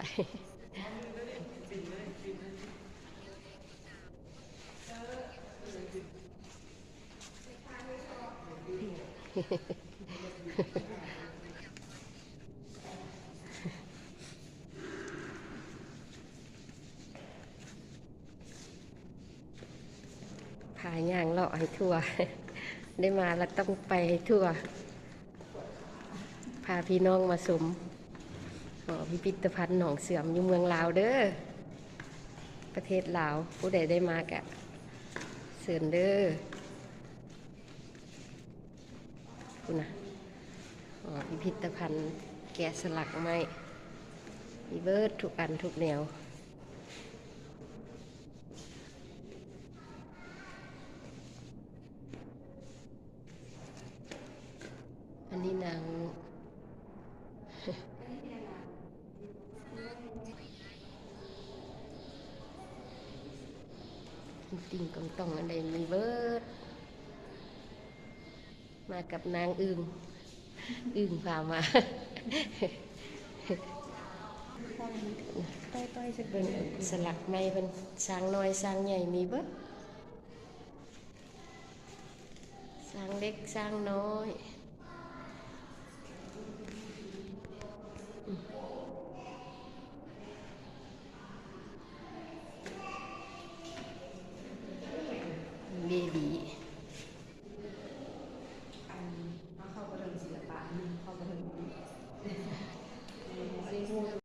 ພາຍ່າງເລາະໃຫ້ທົ່ວ ໄດ້ມາລະຕ້ອງໄປໃຫ້ທົ່ວ ພາພີ່ນ້ອງມາຊົມຫໍພິພິທະພັນໜອງເຊື່ອມຢູ່ເມືອງລາວເດີ້ ປະເທດລາວ. ຜູ້ໃດໄດ້ມາກະເຊີນເດີ້. ພຸ້ນນະ ຫໍພິພິທະພັນແກະສະຫຼັກໄມ້ ມີເບິດທຸກອັນທຸກແນວ. ອັນນີ້ນາງ ຕິ່ງກອງຕ່ອງອັນໃດມີເບິດ. ມາກັບນາງອຶ່ງ ອຶ່ງພາມາ. ເບິ່ງສະຫຼັກໄມ້ເພິ່ນ ຊ້າງນ້ອຍຊ້າງໃຫຍ່ມີເບິດ ຊ້າງເລັກຊ້າງນ້ອຍ.